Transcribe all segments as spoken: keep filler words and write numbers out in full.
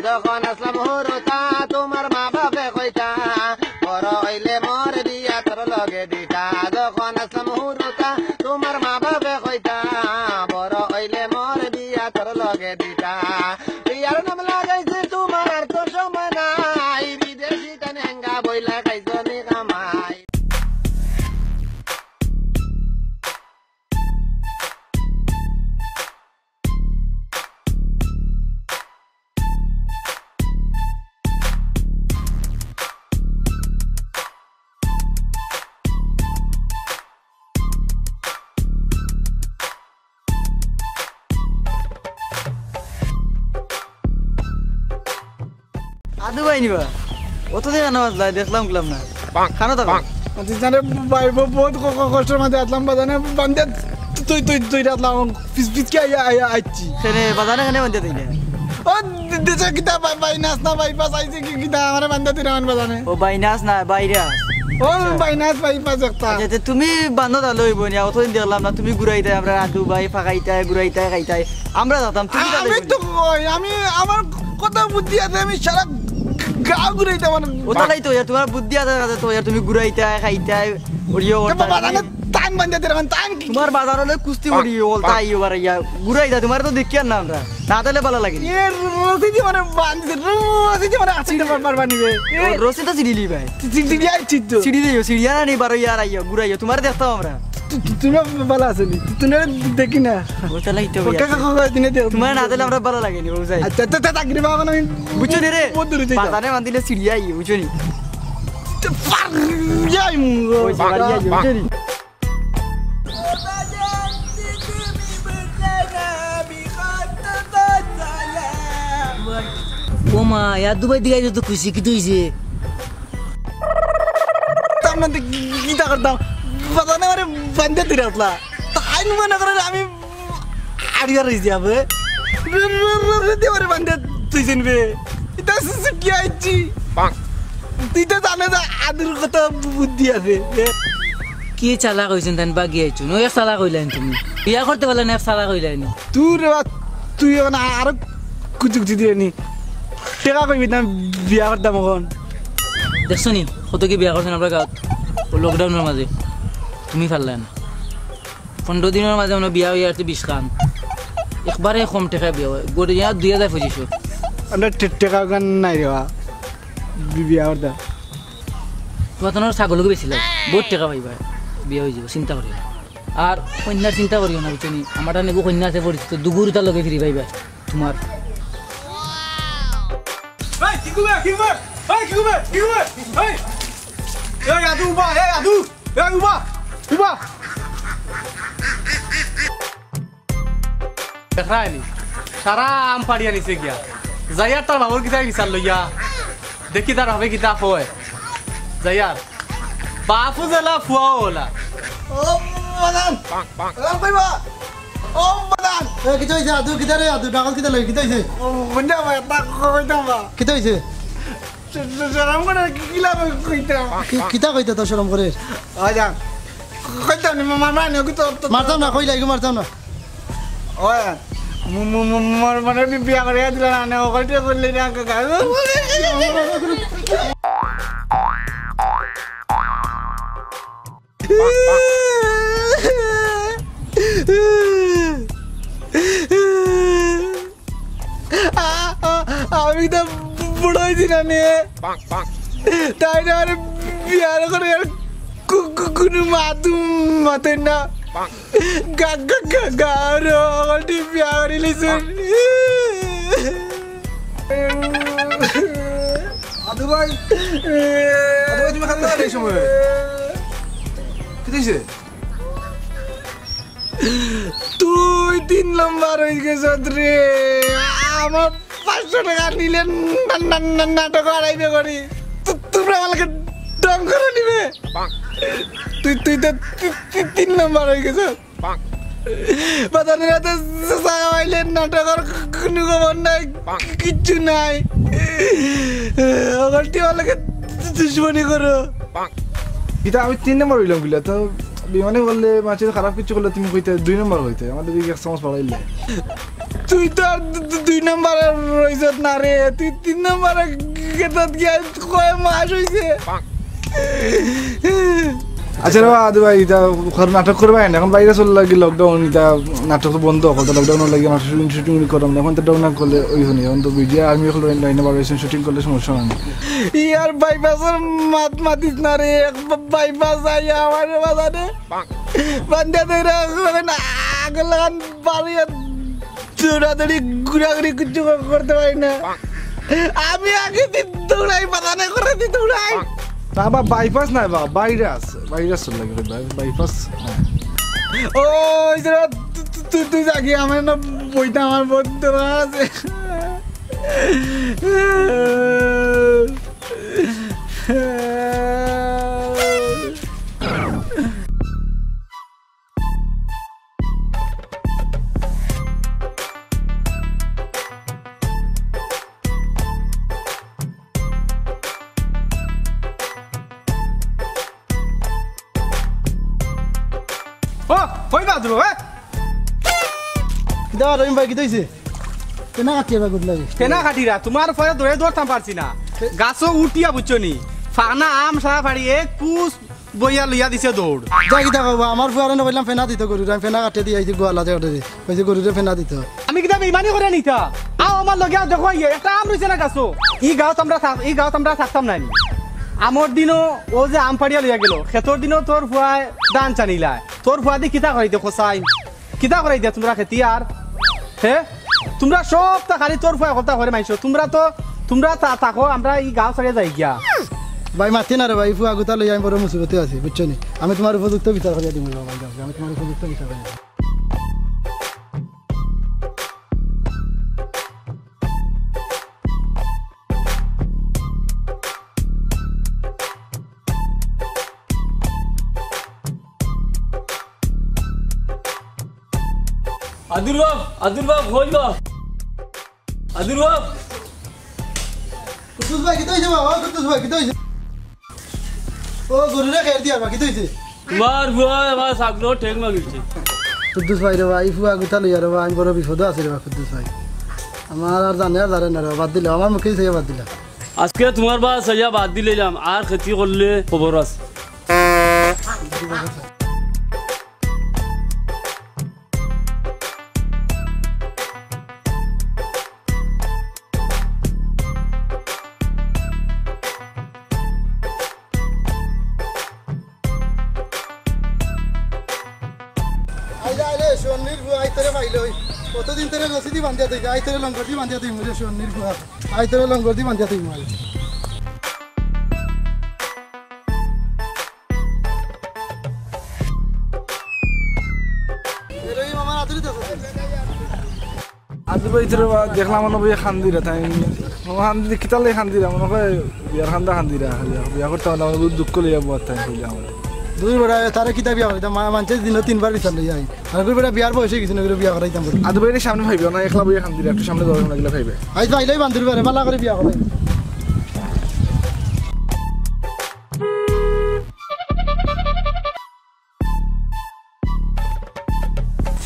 যখন আসলাম হুরুতা, তোমার মা বাপে কইতা, বড় অইলে মোর বিয়া তোর লগে দিতা। যখন আসলাম হুরুতা, তোমার মা বাপে কইতা, বড় অইলে মোর বিয়া তোর লগে দিতা। বিয়ার নাম লাগাইছি তোমার, আর তো সময় নাই, বিদেশি তান হেঙ্গা বইলা খাইছো নি কামাই। আদু ভাই নিবা? অতদিন আনা বাজলা, দেখলাম, উঠলাম না। খানো তো? আচ্ছা, জানে ভাই, ব-, বহুত ক-, ক-, কষ্টর মাঝে আসলাম, বাজানে বান্ধে তুই, তুই, তুই রাখলাম, পিছ, পিছ কি আইয়া, আইয়া, আইছি। কেনে, বাজানে কেনে বান্ধে তুই না? ও, দে-, দেশে কিতা বা-, বাইনাস না বাইপাস আইছে কি কিতা, আমারে বান্ধে তুই রাখেন বাজানে। ও, বাইনাস না, বাইরাস। ও, আচ্ছা। বাইনাস বাইপাস একটা। আচ্ছা, তে তুমি বান্ধো তাহলে অইবো নি, অতদিন দেখলাম না, তুমি ঘুরাইতায়, আমরা আদু ভাই ফাঁকাইতায়, ঘুরাইতায়, খাইতায়। আমরা যাতাম, তুমি তাহলে আমি তো কই, আমি, আমার কত বুদ্ধি আছে, আমি সারা গাঁও ঘুরাইতাম। ও তাহলেই তো, ইয়া, তোমার বুদ্ধি আছে, আছে তো, ইয়া, তুমি ঘুরাইতায়, খাইতায়, ওরিও তো করতায়। বাজানে টাইম বান্ধে দিলাম, টাইম কি? তোমার বাজার হলে কুস্তি করি, ওলতা আইও বার ইয়া, ঘুরাইতা, তোমার তো দেখি আর না আমরা। না তাহলে ভালা লাগে নি। এ রশিদি মানে বান্ধে, রশিদি মানে আসিতে পারবা নিবে। ও, রশি তো ছিড়িলি ভাই। ছি-, ছি-, ছিড়িয়া আইছি তো। ছিড়ি দিও, ছিড়িয়া না নি, বারো ইয়ার আইও, ঘুরাইও, তোমার দেখতাম আমরা। তু-, তু-, তুমি ভালা আছো নি? তু-, তুমি দেখি না। ও, তাহলে ইতো ওকে, ভাই। কাকা, কাকা, দিনে দে। তোমার না দিলে আমরা ভালা লাগে নি, বুঝাই। আচ্ছা, আচ্ছা, আচ্ছা, চাকরি পাবো না, আমি বুঝছো নি রে? বহুত দূরে যাই। বাজারে বান্ধিলে ছিড়িয়া আইও, বুঝছো নি? তো পার, যাই মু। ওই যে বাড়ি আইও, বুঝছো নি? ও মা, ইয়া দুবাই দিকে আইছো তো খুশি, কিতা অইছে? তার মধ্যে কিতা করতাম? বাজানে আমারে বান্ধে তুই রাখলা। তাই মনে করেন আমি আড়িয়া রই যাবে। রে, রে, রে, রে, দিয়ে আমারে বান্ধে তুই চিনবে। এটা শিশু কি আইছি? তুই তো জানে যে আদুর কত বুদ্ধি আছে। কি চালাক অইছইন তাইন বাগি আইছইন। ওই এক চালাক অইলাইন তুমি। বিয়া করতে পারলে না, এক চালাক অইলাইন। তুই রে বা, তুই এখন আরো কুচি কুচি দিলে নি। টেকা কইবি না, বিয়া করতাম এখন। দেখছো নি, কত কি বিয়া করছইন আমরা গাঁওত। ও লকডাউনর মাঝে। তুমি পারলায় না। পনেরো দিনর মাঝে মনে হয় বিয়া অইয়া আর তো বিশ খান। একবারে কম টেকায় বিয়া অয়। গড়ে ইয়া দুই হাজার পঁচিশশো। আমরা টে-, টেকা গান নাই রে বা। বি-, বিয়া করতাম। তোমার তো ছাগলকে বেশি লাগে। বহুত টেকা পাইবা। বিয়া অই যাইবো, চিন্তা করিও না। আর কইন্যার চিন্তা করিও না, বুঝছো নি? আমার টানে কইন্যা আছে পরিচিত, দুগুরুতা লগে ফিরি পাইবা। তোমার। এই, কি করবে? কি করবে? এই, কি করবে? কি করবে? এই! এই, আদু, উবা! এই, আদু! এই, উবা! উবা! দেখরায় নি? সারা আম পাড়িয়া নিছে গিয়া। যাইয়ার তার বাবুর কিতা বিচার লইয়া। দেখি তার বাপে কিতা কয়। যাইয়ার। বাপও যেলা, ফুয়াও অলা। ও, বাদান! ও, কইবা? ও, বাদান! এ, কিতা অইছে? আদু, কিতা রে, আদু? ডাকল কিতা লই? কিতা অইছে? ও, হুনতে পাই, তা কইতাম বা। কিতা অইছে? শ-, শ-, শরম করে কি, কি লাভ কইতাম? কি, কিতা কইতা তোর শরম করে? ওই যা। কইতাম নি, মা-, মা-, মা-, নি, তো, তো, মারতাম না, কইলাই গো, মারতাম না। ওই, মু-, মু-, মু-, মোর মনে হয় বিয়া করে দিল না, না, ওখানে করলে না, কাকা। আ-, আ-, আমি তো বুড়া অইছি না নে। তাই না, আরে বিয়ার করে আর কু-, কু-, কুনু মাতু মাতে না। গা-, গা-, গা-, গা-, আরে, আমার ঠিক বিয়া করি লিছুন। আদু ভাই, আদু ভাই, তুমি খান্দা এই সময়? কি হইছে? তুই তিন নম্বর অই গেছত রে। আমার পাঁচশো টেকা নিলে না-, না-, না-, নাটক আড়াইবে করি। তু-, তোমরা আমাকে ঢং করে নিবে। তুই, তুই তো তি-, তি-, তিন নম্বর অই গেছত। বাজারে রাতে চা খাওয়াইলে নাটকর কুনু খবর নাই, কিচ্ছু নাই। আমার টিয়া লাগে দুশমনি করো। ইতা আমি তিন নম্বর অইলাম কিলা? তো বেইমানি করলে, মানষে খারাপ কিছু করলে তুমি কইতে দুই নম্বর অইতে, আমারে দেখি এক চামচ ফাড়াইলে। তুই তো আর দু-, দু-, দুই নম্বরে রইছত না রে, তুই তিন নম্বরে গেছত গিয়া কয় মাস অইছে। আচ্ছা রে বা, আদু ভাই, ইতা ঘর নাটক করবা না? এখন বাইরে চলে লাগি lockdown, ইতা নাটক তো বন্ধ, অকল তো lockdown লাগি আমরা shooting, shooting করলাম না। এখন তো lockdown করলে ওই হনি, এখন তো media army অকল লাইনে বার হইছেন, shooting করলে সমস্যা হয় না। ইয়ার বাইপাসর মাত মাতিস না রে, এক বা-, বাইপাস আইয়া আমার বাজারে বান্ধা ধরে না, আগর লাগান বাড়িয়ে দৌড়াদৌড়ি, ঘুরাঘুরি কিচ্ছু কর-, করতে পারি না। আমি আগে দি দৌড়াই, বাধা না করে দি দৌড়াই। না বা, বাইপাস না বা, ভাইরাস, ভাইরাস লাগে বা, বাইপাস। হ্যাঁ। ও, ওই যে তু-, তু-, তুই, তুই যাগি, আমার না বইটা আমার বন্ধুরা আছে। ও, ওই বাদরু, এ? দাও, রহিম ভাই, কিতা অইছে? পেনা কাটিয়া বা গুড লাগে। পেনা কাটিরা, তুমার পরে ধরে ধরতাম পারছি না। গাছো উঠিয়া বুঝছো নি? ফানা আম সারা ফাড়ি এক কুস বইয়া লইয়া দিছে দৌড়। যা কিতা কইবা, আমার ফুয়ারে না কইলাম ফেনা দিত গরুরে, আমি ফেনা কাটে দিয়া আইছি গোয়ালা জাগাতে দি। কইছে গরুরে ফেনা দিত। আমি কিতা বেইমানি করে নিতা? আও আমার লগে আও দেখো আইয়ে, একটা আম রইছে না গাছো। ই গাছ আমরা থাক-, ই গাছ আমরা থাকতাম না নি। আমর দিনও ও যে আম ফাড়িয়া লইয়া গেল, খেতর দিনও তোর ফুয়ায় ধান চানিলায়। তোর ফুয়া দি কিতা করাইতে খোসাই? কিতা করাইতে তুমরা খেতি আর? হে? তুমরা সবতা খালি তোর ফুয়া কথা করে মাইনষো। তুমরা তো, তুমরা তা-, থাকো, আমরা ই গাছ ছাড়িয়া যাই গিয়া। ভাই, মাতি না রে ভাই, ফুয়া গুতা লইয়া আমি বড় মুসিবতে আছি, বুঝছো নি? আমি তুমার উপযুক্ত বিচার করিয়া দিমু রে ভাই, আমি তুমার উপযুক্ত বিচার করিয়া দিমু। আদুর বাপ, আদুর বাপ, কই গো? আদুর বাপ। কুদ্দুস ভাই, কিতা অইছে বাবা? ও কুদ্দুস ভাই, কিতা অইছে? ও গরুরে খের দিয়ার বা, কিতা অইছে? তুমার ফুয়ায় আমার ছাগলর ঠেং ভাঙিছে। কুদ্দুস ভাই রে বা, ই ফুয়া গুতা লইয়া রে বা, আমি বড় বিপদো আছি রে বা কুদ্দুস ভাই। আমার আর জানে আর জানে না রে বা, বাদ দিলাম, আমার মুখে চাইয়া বাদ দিলাম। আজকে তুমার বা চাইয়া বাদ দিলাইলাম, আর খেতি করলে খবর আছে। আইলে, আইলে, সন্নির ফুয়া, আই তোরে পাইলই। কতদিন তোরে রশি দি বান্ধিয়া থইছি, আই তোরে লঙ্গর দি বান্ধিয়া থইমু রে, সন্নির ফুয়া। আই তোরে লঙ্গর দি বান্ধিয়া থইমু আই। এরে, এই মামার আদুরি দেখো। আদুরি ভাই, তোরে বা দেখলাম মনে হয় কান্দিরা, তাই মনে হয় কান্দি, কিতালে কান্দিরা, মনে হয় বিয়ার কান্দা কান্দিরা, বিয়া, বিয়া করতাম না, আমার বহুত দুঃখ লইয়া বউত তাই কইলাম। দুই বেটা, তারে কিতা বিয়া করাইতাম, মা-, মানষে দিনো তিনবার বিচার লইয়া আই। আর কই বেটা বিয়ার বয়স অই গেছে না, কই বিয়া করাইতাম বলে। আদুরি ভাইরে সামনে পাইবে না, একলা বইয়া কান্দিরা, একটু সামনে যাও, না গেলে পাইবে। আইজ পাইলেই বান্ধবী পারে, বালা করে বিয়া করাই।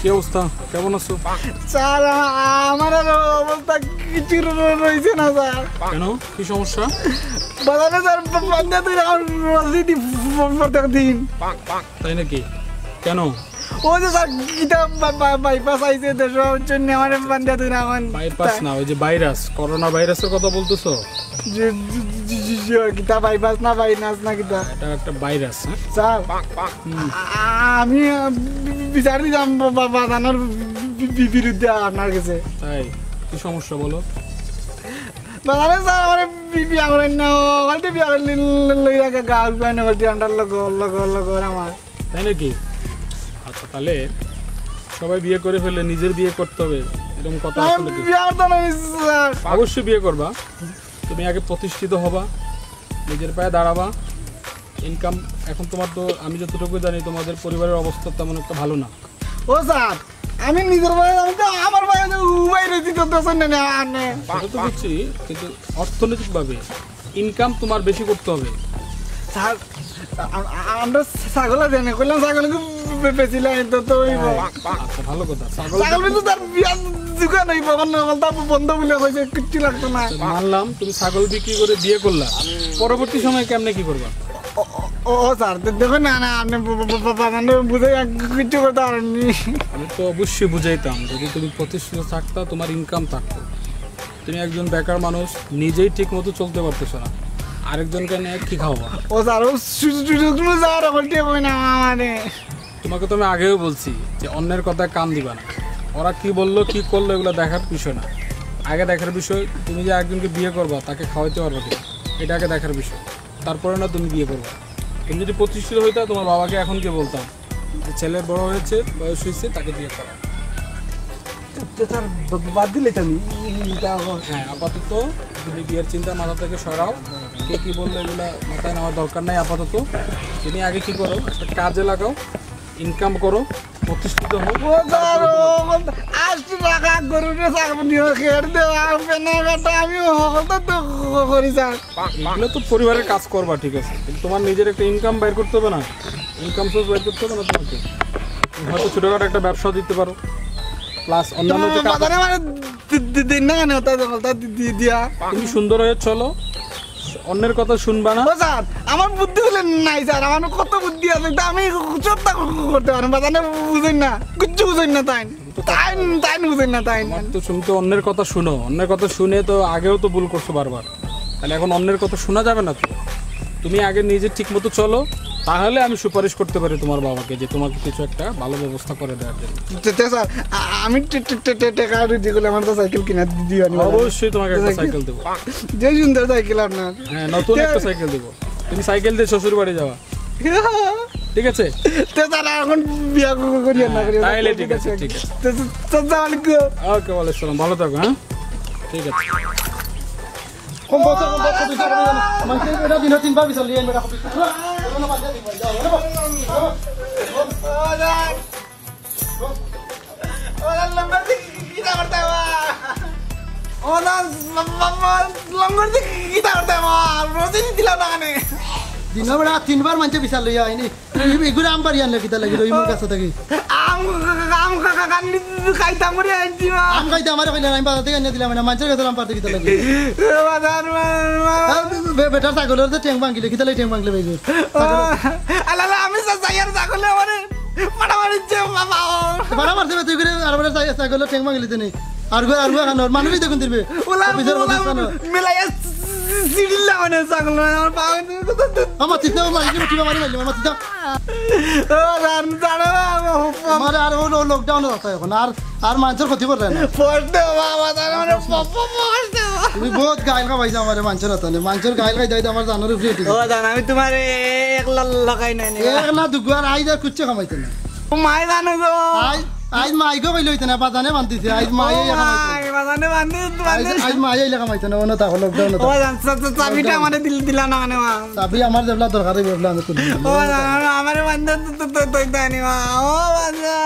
কি অবস্থা? কেমন আছো? স্যার, আ-, আমার আর অবস্থা কিছু র-, র-, রইছে না, স্যার। কেন? কি সমস্যা? বাজারে, স্যার, ব-, বান্ধা তুই এখন রশি দি প-, প-, প্রত্যেক দিন। তাই নাকি? কেন? ও যে, স্যার, কিতা বা-, বা-, বাইপাস আইছে, দেশর জন্য আমার বান্ধা তুই এখন। বাইপাস না, ওই যে ভাইরাস, করোনা ভাইরাসের কথা বলতেছো? জি, জি, জি, জি, জি, জি, কিতা বাইপাস না, বাইনাস না কিতা? এটা একটা ভাইরাস, হ্যাঁ? স্যার, হুম। আ-, আমি, আ, বি-, বি-, বিচার দিতাম বা-, বা-, বাজানোর বি-, বি-, বিরুদ্ধে আপনার কাছে। তাই? কি সমস্যা বলো? বাজারে স্যার, আমার বি-, বিয়া করেন না, ও, ওখানে বিয়া করলে ল-, ল-, লইয়া গা-, গাউর পায় না, ওখানে আন্ডার লগর, লগর, লগর আমার। তাই নাকি? আচ্ছা, তাহলে সবাই বিয়ে করে ফেলে, নিজের বিয়ে করতে হবে, এরকম কথা আমি আসলে কি? বিয়া করতাম না, স্যার। অবশ্যই বিয়ে করবা। তুমি আগে প্রতিষ্ঠিত হবা, নিজের পায়ে দাঁড়াবা। ইনকাম এখন তোমার তো, আমি যতটুকু জানি, তোমাদের পরিবারের অবস্থা তেমন একটা ভালো না। ও স্যার, আমি নিজের পায়ে, আমি তো আমার পায়ে তো উবাই রয়েছি, তো দোষ নেই না, আর নেই। সেটা তো বুঝছি, কিন্তু অর্থনৈতিকভাবে ইনকাম তোমার বেশি করতে হবে। স্যার, আ-, আ-, আমরা ছাগল আছে না, কইলাম ছাগল একটু বে-, বেচিলাই তো, তো হইব। আচ্ছা, ভালো কথা। ছাগল ছাগল কিন্তু তার বিয়ার দোকান হইব, অন্য কথা বন্ধ বলে কইছে, কিচ্ছু লাগতো না। আচ্ছা, মানলাম তুমি ছাগল বিক্রি করে বিয়ে করলা, পরবর্তী সময় কেমনে কি করবা? ও, ও, ও, স্যার, দে-, দেখুন না, না, আপনি ব-, ব-, ব-, ব-, মানে বুঝে এক-, কিচ্ছু করতে পারেননি। আমি তো অবশ্যই বুঝাইতাম, যদি তুমি প্রতিষ্ঠিত থাকতা, তোমার ইনকাম থাকতো। তুমি একজন বেকার মানুষ, নিজেই ঠিক মতো চলতে পারতেছো না, আরেকজনকে নিয়ে কি খাওয়াবা? ও স্যার, ও সু-, সু-, সুযোগ কোনো স্যার, আমার টেক হয় না, মানে। তোমাকে তো আমি আগেও বলছি যে অন্যের কথায় কান দিবা না। ওরা কি বললো, কি করলো, এগুলো দেখার বিষয় না। আগে দেখার বিষয় তুমি যে একজনকে বিয়ে করবা, তাকে খাওয়াইতে পারবা কিনা, এটা আগে দেখার বিষয়। তারপরে না তুমি বিয়ে করবা। তুমি যদি প্রতিষ্ঠিত হইতা, তোমার বাবাকে এখন কি বলতাম যে ছেলে বড় হয়েছে, বয়স হয়েছে, তাকে বিয়ে করা। তো, তো স্যার, ব-, ব-, বাদ দিলে তো আমি, ই-, ই-, এটা আমার হ্যাঁ, আপাতত তুমি বিয়ের চিন্তা মাথা থেকে সরাও। কে কি বললো, এগুলা মাথায় নেওয়ার দরকার নাই আপাতত। তুমি আগে কি করো, একটা কাজে লাগাও, ইনকাম করো, প্রতিষ্ঠিত হও। ও স্যার, ও বলতে আশি টাকা গরুরে ছাগল নিয়ে খেয়ে দেওয়া, আর পেনে বেটা আমি হকলতা তো করি স্যার। এগুলো তো পরিবারের কাজ করবা, ঠিক আছে, কিন্তু তোমার নিজের একটা ইনকাম বাইর করতে হবে না? ইনকাম সোর্স বাইর করতে হবে না তোমাকে? তুমি হয়তো ছোটখাটো একটা ব্যবসা দিতে পারো, প্লাস অন্যান্য যে কাজ বাজারে মানে দি-, দি-, দিন না কেন ওটা, ওটা দি-, দি-, দিয়া। তুমি সুন্দর হয়ে চলো, অন্যের কথা শুনবা না। ও স্যার, আমার বুদ্ধি বলে নাই স্যার, আমার কত বুদ্ধি আছে, কিন্তু আমি সবটা করতে পারবো, বাজারে বুঝেন না, কিচ্ছু বুঝেন না তাই। তাই, তাই বুঝেন না তাই। আমার তো, তুমি তো অন্যের কথা শুনো, অন্যের কথা শুনে তো আগেও তো ভুল করছো বারবার, তাহলে এখন অন্যের কথা শোনা যাবে না তো। তুমি আগে নিজে ঠিক মতো চলো, তাহলে আমি সুপারিশ করতে পারি তোমার বাবাকে যে তোমাকে কিছু একটা ভালো ব্যবস্থা করে দেওয়ার জন্য। তে, তে স্যার, আ-, আমি টে-, টে-, টে-, টে-, টাকা রেডি করলে আমার তো সাইকেল কিনা দিও নি। অবশ্যই তোমাকে একটা সাইকেল দেবো। যে সুন্দর সাইকেল আপনার। হ্যাঁ, নতুন একটা সাইকেল দেবো। তুমি সাইকেল দিয়ে শ্বশুর বাড়ি যাওয়া, ঠিক আছে? তে তারা এখন বিয়া করিয়া না করিয়া। তাইলে ঠিক আছে, ঠিক আছে। তো, তো, তো, তো, ওকে, ওয়ালাইকুম সালাম, ভালো থাকো, হ্যাঁ? ঠিক আছে। কম বয়সে, কম বয়সে বিচার করে না। মানষে বেটা দিনে তিনবার বিচার লিয়ে বেটা। ও দাদা, লঙ্গর দি কিতা করতে আমার? ও দাদা, লঙ্গর দি কিতা করতে আমার? রোজই দিলাম না কেনে? দিনে বেটা তিনবার মানষে বিচার লইয়া আইনি। এগুলো আম পারি আনলে কিতা লাগি, রহিমর কাছে থাকি? আম, আম খা-, খা-, খান খাইতাম করে আনছি, মা। আম খাইতে আমারে কইলে, আমি বাজার থেকে আনিয়া দিলাম না, মানষের কাছে আম পারতে কিতা লাগি? এ বাজার, মা, মা। আর বে-, বেটার ছাগলের তো ঠেং ভাঙিলে, কিতা লাগি ঠেং ভাঙলে ভাই? ও, আলা, আলা, আমি যা-, যাই আর ছাগলে আমারে মারামারি যে বাবা, ও। মারা মারতে তুই করে আর বেটার ছাগ-, ছাগলের ঠেং ভাঙিলি তো নেই। আর গো, আর গো, খানোর মানুষই দেখুন দিবে। ওলা, অফিসের ওলা, অফিস খানো। মেলাইয়া সিঁড়ির লাগানো ছাগল, আমার বাবা। আমার তিতা মারি, কিবা মারি মারলি, আমার তিতা। ও, জান, জানো, আমার আর ও লো-, লকডাউন আছে এখন, আর, আর মানষের ক্ষতি করলে না। ফোর্স দে বাবা, তার মানে বাবা, ফোর্স দে বাবা। তুমি বহুত গাইল খাবাইছো আমারে মানষের হাতে, মানষের গাইল খাই দাইতে আমার জানোর উপরে উঠি ও, গেছে। জান, আমি তোমার এ-, এক লা-, লাগাই নাই নি। এক না দুগু আর আইজ আর কুচ্ছু খামাইতে না। ও মাই জানো গো। আইজ, আইজ মাই গো কইলে হইতে না, বাজানে বান্ধিছে, আইজ মাই ও আইয়া খামাইতে না। মাই, বাজানে বান্ধি, আইজ, বান্ধি। আইজ মাই আইলে খামাইতে না, অন্য তা হলো, অন্য তা। ও, জান, চা-, চা-, চাবিটা আমারে দিল-, দিলা না কেনে, মা? চাবি আমার যেবলা দরকার হইব, এবলা আমি তুলি দিমু। ও, জান, আমারে বান্ধি তো, তো, তো, তো, তো, আনি, মা। ও, বাজা।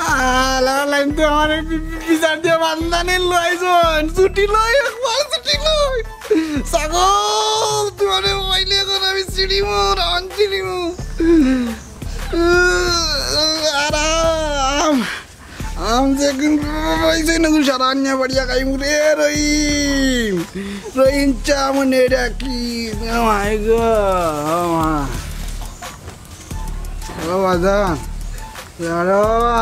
আলা, লাইন তো আমার বি-, বি-, বিচার দিয়ে বান্ধানে লইছন। ছুটি লই, একবার ছুটি লই। ছাগল, তোমারে পাইলে এখন আমি ছিড়িমু, রান ছিড়িমু। আরাম। আম যে কিন্তু পাইছে না, সারা আনিয়া বাড়িয়া খাইমু রে রহিম। রহিম চা মনে রাখি। ও মাই গো, ও মা। ও বাজান, আরে বাবা,